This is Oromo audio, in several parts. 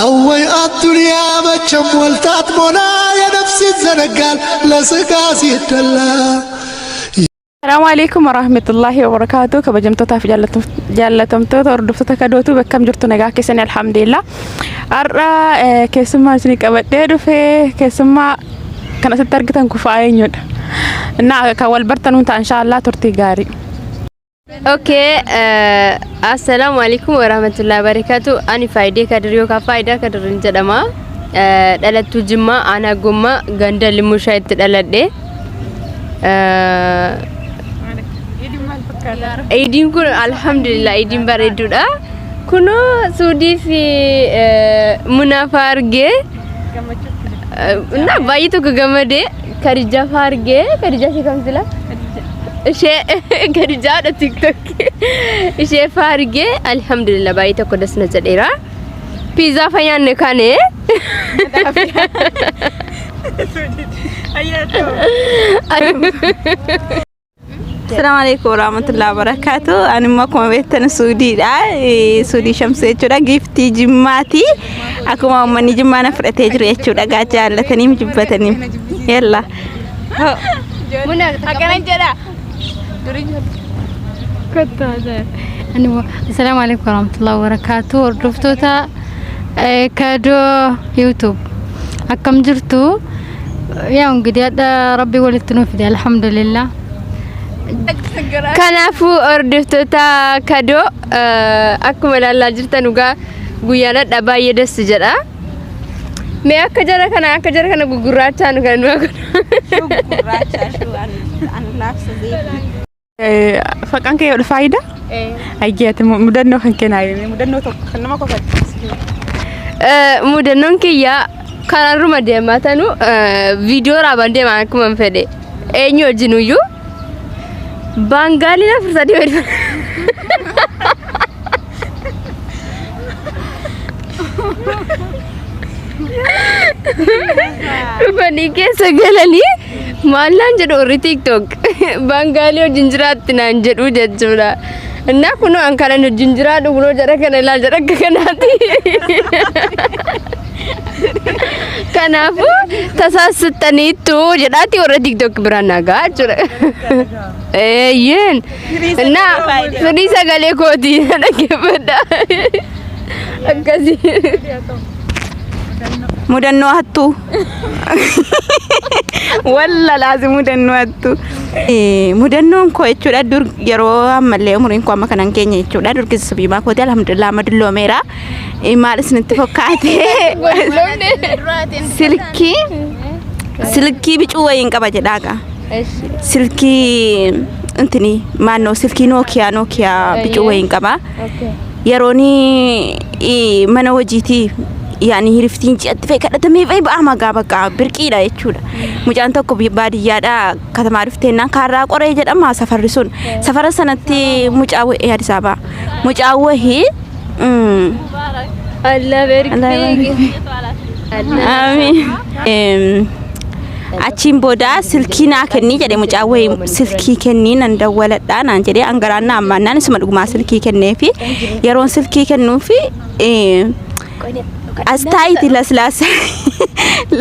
አወይ አዱንያ መቼም ሞልታት ሞላ የነፍስ ይዘነጋል ለስጋ ሲደላ። Salaamu alaikum warahmatullahi wabarakatuh. Kabajamtootaa fi jaallatamtoota hordoftoota kadootu bakkam jirtu nagaa keessanii alhamdulillah. Har'a keessummaa isinii qabadhee dhufe keessummaa kan asitti argitan kufaa eenyudha. Innaa kan wal bartanuun ta'a inshaallah turtii gaarii. Okay, assalamu alaikum warahmatullahi wabarakatuh. Ani Faayidee Kadir yookaan Faayidaa Kadirin jedhama. Dhalattuu Jimmaa aanaa Gommaa ganda Limmushaa itti dhaladhe. Iidiin kun alhamdulillah iidiin bareedduudha. Kunoo suudii fi munaa fa'aa argee እና baay'ee tokko gammadee Khadijaa fa'aa argee Khadijaa ishee kam sila? Ishee Khadijaadha TikTok ishee fa'aa argee alhamdulillah baay'ee tokko das na jedheera. Piizaa fa'aa nyaanne kane. Assalamu alaikum warahmatullahi wabarakatuh. Ani immoo akkuma beektan Suudiidha. Suudii Shamsuu jechuudha. Giiftii Jimmaati. Akkuma uummanni Jimmaa na fudhatee jiru jechuudha. Gaa jaallatanii jibbatanii. Yalla. Akkana jedha. Assalaamu alaikum warahmatullahi wabarakatuh. Hordoftoota Kadoo YouTube akkam jirtu? Yaa እንግዲህ hadha rabbi walitti nu fide alhamdulillah. Kanaafuu hordoftoota kadoo akkuma ilaalaa jirtan dhugaa guyyaan hadha baay'ee das jedha. Mee akka jara kana gugurraachaa nu kan nu Faqaan kee faayidaa? Ayyeeti mudannoo kan kee naa himi. Mudannoo tokko kan nama kofalchiisu. Mudannoon kiyya karaarruma deemaa tanu viidiyoo raabaan deemaa akkuma hin fedhe eenyu wajjin iyyuu baangaaliin 4 3 wali dhufanii keessa galanii maal naan jedhu warri TikTok baangaalii wajjin jiraatti naan jedhu jechuudha. Innaa kunoo an kanan wajjin jiraadhu kunoo jara kana ilaal jara akka kanaati. Kanaafuu tasaassattaniittu jedhaatti warra TikTok biraan nagaa jechuudha. Eeyyeen. Innaa firii sagalee kootii dhaggeeffadha. Akkasii. Mudannoo hattuu. Walla laazim mudannoo hattuu. Mudannoon koo jechuudha dur yeroo ammallee umuriin koo amma kanan keenya jechuudha dur keessa biimaa kooti alhamdulillah amma dulloomeera. Maal isinitti fakkaate? Silkii silkii bicuu wayiin qaba jedhaa gaa. Silkii intini maannoo silkii Nookiyaa Nookiyaa bicuu wayiin qaba. Yeroon mana hojiitii yaani hiriftiin ji'atti fa'i kadhatamee fa'i ba'aa magaa bakka birqiidha jechuudha. Mucaan tokko baadiyyaadhaa katamaa dhufteennaan kaarraa qoree jedhama safarri sun. Safara sanatti mucaa wayii Addis Ababa. Mucaa wayii Allah barik fiik. Amiin. Achiin booda silkii naa kennii jedhe mucaan wayii silkii kennii nan dawwaladhaa naan jedhee an garaan na ammaannaan isuma dhugumaa silkii kenneefi yeroon silkii kennuufi as taa'iti laslaasaa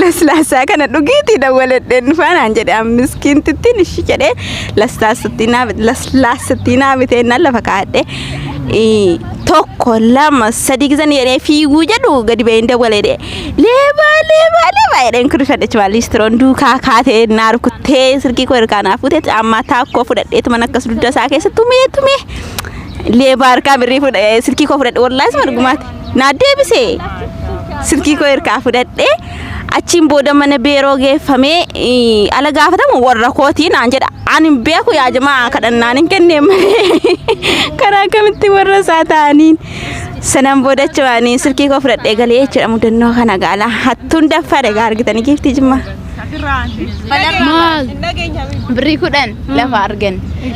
laslaasaa kana dhugiitii dawwaladheen dhufaa naan jedhe an miskiintittiin ishi jedhee laslaasattii naa bitee naan lafa kaa'adhe tokko lama sadii gizan jedhee fiiguu jedhu gadi ba'een dawwalee Leebaa leebaa leebaa jedheen kun rifadhe jechuudha. Liistroon duukaa kaatee naa rukuttee silkii koo harkaa naa fuutee caammaa taakkoo fudhadhee tuman akkas dugda isaa keessa tumee tumee leebaa harkaa birrii fudhadhee silkii koo fudhadhe wallaahi isuma dhugumaati naa deebisee silkii koo harkaa fudhadhee achiin booda mana beeroo geeffamee ala gaafatamu warra kootii naan jedha ani hin beeku yaa jamaa kadhannaan hin kennee malee karaa kamitti warra isaa ta'aniin Sanaan booda achumaan silkii koo fudhadhee galee jechuudha mudannoo kana gaala hattuun daffaadha egaa argitanii giiftii jimmaa. Maal? Birrii 10 lafa argan.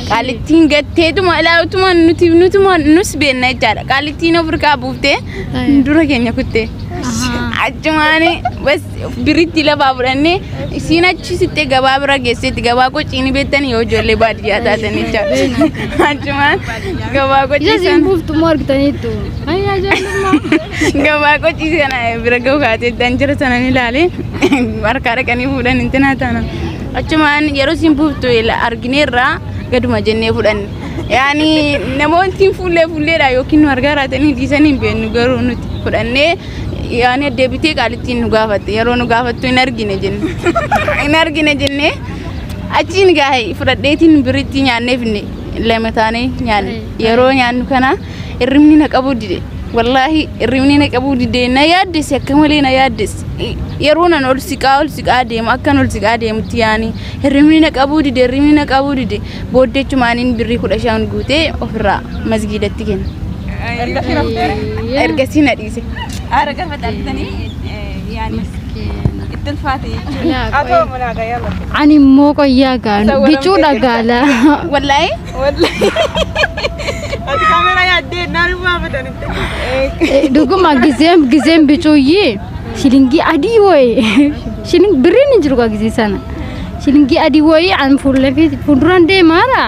Qaalittiin gatteetuma ilaalituma nuti nutuma nus beenna jechaadha. Qaalittiin of harkaa buuftee dura keenya kutte. Achumaan Bas biritti lafaa fudhannee isiin achi sittee gabaa bira geesseetti gabaa qociini beektanii yoo ijoollee baadiyyaa taatan jechaadha. Achumaan gabaa Isa qocii siin sana buuftu immoo argitaniittu. Ayyaa ijoollummaa. Gabaa qocii sana bira ga'u kaatee jira sana ni ilaalee harkaa dhaqanii fuudhan intinaa taana. Achumaan yeroo isiin buuftu argineerraa gaduma jennee fudhanne. Yaani namoonni fuullee fuulleedha yookiin nu argaa raatanii dhiisanii hin beeknu, garuu nuti fudhannee yaani deebitee qaalittiin nu gaafatte. Yeroo nu gaafattu hin argine jenne, hin argine jennee achiin gahe fudhadheetiin biritti nyaannee finne. Lama taanee nyaanne. Yeroo nyaannu kana hirribni na qabuu dide. Wallaahi hirribni na qabuu dide, na yaaddesse, akka malee na yaaddesse. Yeroo nan ol siqaa ol siqaa deemu, akkan ol siqaa deemutti yaani hirribni na qabuu dide, hirribni na qabuu dide. Booddeechumaaniin birrii 15 guutee ofirraa masgiidatti kenna. Ergasii na dhiise. Haara gaafa argitanii yaani itti ulfaate jechuudha. Laa, ani immoo qoyyaa gaanu bicuudha gaala. Wallaahi. Ati kaameraa yaaddee naan baafatan itti. Dhuguma gizeen gizeen bicuuyyi shilingii adii wayi, shiling birriin hin jiru gaa gizee sana, shilingii adii wayi an fuula fuulduraan deemaara,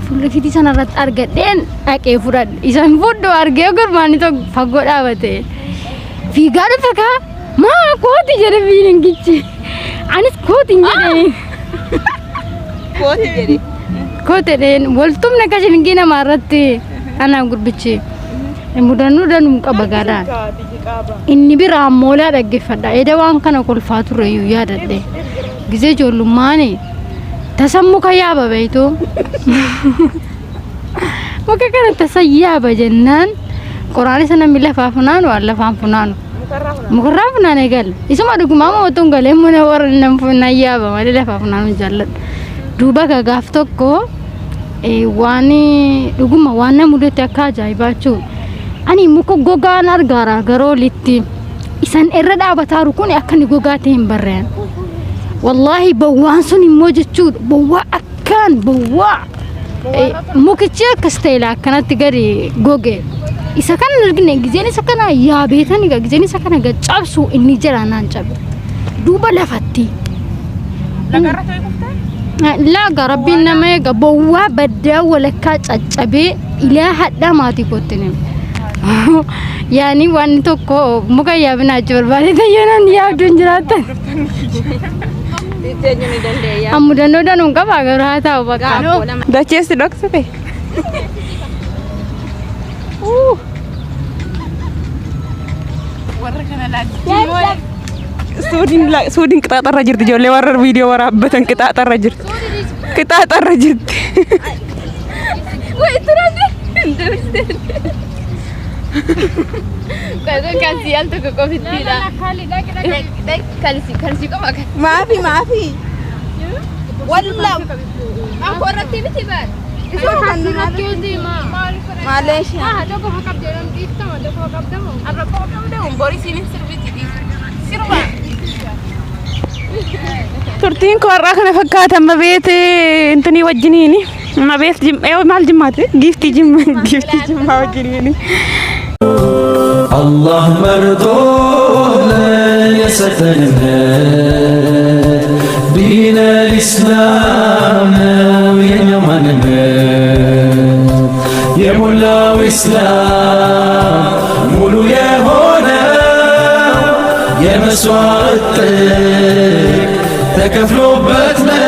fuula fiitii sana irratti argadheen dhaqee fudhadhe. Isaan fudhu argee gurmaani tokko fagoo dhaabate fiigaa dhufe kaa, maa kooti jedhe shilingichi, anis kooti hin jedheni. Kooti jedhe. Kooti jedheen waltumne akka shilingii namaa irratti anaan gurbichi mudannoo danuu qaba gaadhaan. Inni biraa moolaa dhaggeeffadha. Eda waan kana kolfaa ture iyyuu yaadadhe. Gizee ijoollummaani tasa muka yaaba beektu. Muka kana tasa yaaba jennaan qoraan isa namni lafaa funaanu waan lafaan funaanu. Mukarraa funaanee gala. Isuma dhugumaa mootuun galee mana warra nan funan yaaba malee lafaa funaanuu jaalladha. Duuba gaaf tokko waan dhuguma waan na mudate akka ajaa'ibaa jechuudha. Ani muka gogaan argaara gara olitti. Isan irra dhaabataaru kun akka inni gogaa ta'e hin barreen. Wallaahi bawwaan sun immoo jechuudha, bawwaa akkaan bawwaa. Mukichi akkas ta'e laa akkanatti gadi goge. Isa kana hin argine, gizeen isa kana yaabeetani egaa gizeen isa kana gad cabsu inni jala naan cabe. Duuba lafatti. Laaga rabbiin nama eega, bowwaa baddaa walakkaa caccabee ilaa hadhaa maatii kootti nima. Yaani waan tokko muka yaabinaa achi barbaade tayyoonan yaabdu hin jiraattan. Ammu dandoo danuun qaba garuu haa ta'u bakka. Dacheessi dhoksite. Warra kana laalchisuun Suudiin suudiin qixaaxarra jirti, ijoollee warra viidiyoo waraabbatan qixaaxarra jirti. Qixaaxarra jirti. Wait, turande. Qoy kalsii al tokko qofittiidha. Kalsii kalsii qofa kan. Maafi maafi. Walla. Ankoorratti miti baal. Maaleeshiyaa. Borii sirbiti sirba. Turtiin koo har'aa kana fakkaata. Mabeet intinii wajjiniini. Mabeet maal jimmaati? Giiftii jimma, giiftii jimmaa wajjiniini. አላህ መርጦ የሰጠን እምነት ዲነል ኢስላም ነው የኛ ማንነት። የሞላው ኢስላም ሙሉ የሆነው የመስዋዕት ጥግ ተከፍሎበት ነው።